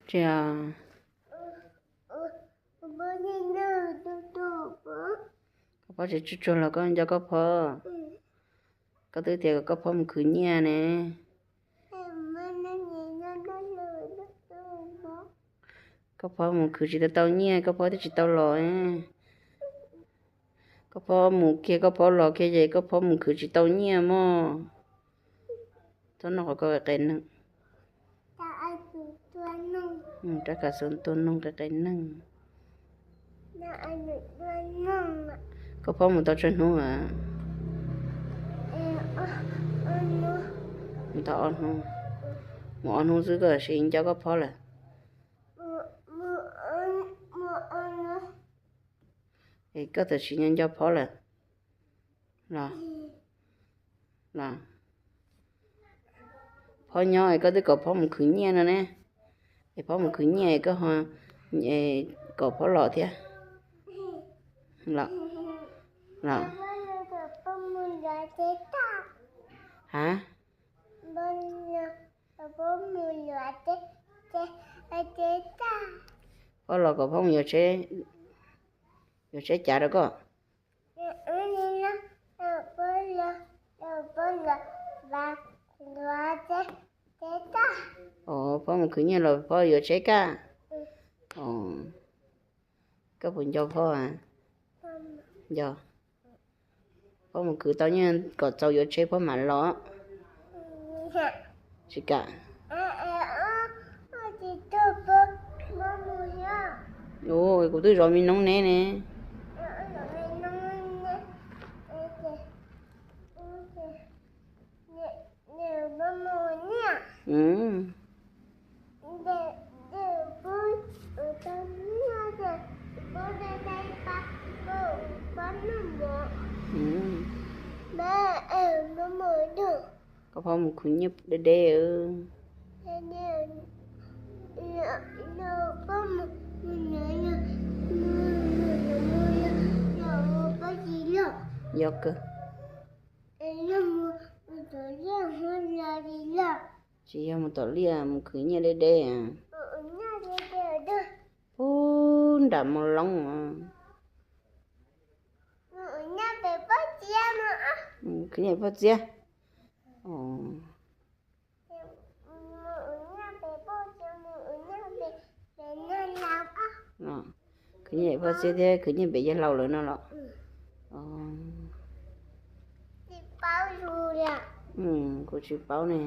Tsis, koj phob tsis tsuag tsuag los koj nco koj phob. Koj twb tias kom koj phob mus khwv nyiaj ne. Koj phob mus khwv tsis tau tau nyiaj, koj phob twb tsis tau los. Koj phob mus kiag koj phob los kiag ces koj phob mus khwv tsis tau nyiaj mog. Txhob noj qhov koj qe neeg. Rab kav xov tuaj noog qe qe neeg. Koj phob mus tau tsawg hnub a? Mus tau ob hnub. Mus ob hnub xwb koj sim nco koj phob lawm. Es koj tam sim nco nco phob lawm los? Los, phob nyob es koj twb kom phob mus khwv nyiaj no ne. Es phob mus khwv nyiaj es koj ho kom phob los thiab los? Los, ha, phob los kom phob mus yuav tsheb, yuav tsheb cav rau koj. Os, phob mus khwv nyiaj los phob yuav tsheb kaj. Koj puas nco phob? Nco. Phob mus khwv tau nyiaj kom txaus yuav tsheb phob mam los. Tsis kam. Kuv twb zov me noob neb ne. Koj phob mus khwv nyiaj deb deb. Yog kawg. Tsis yog mus tom liaj, mus khwv nyiaj deb deb. Pub nram Moo Loob. Khwv nyiaj poj txiab. Khwv nyiaj poj txiab thiab khwv nyiaj pem yawg laus lawm no los? Kuv tsis paub ne.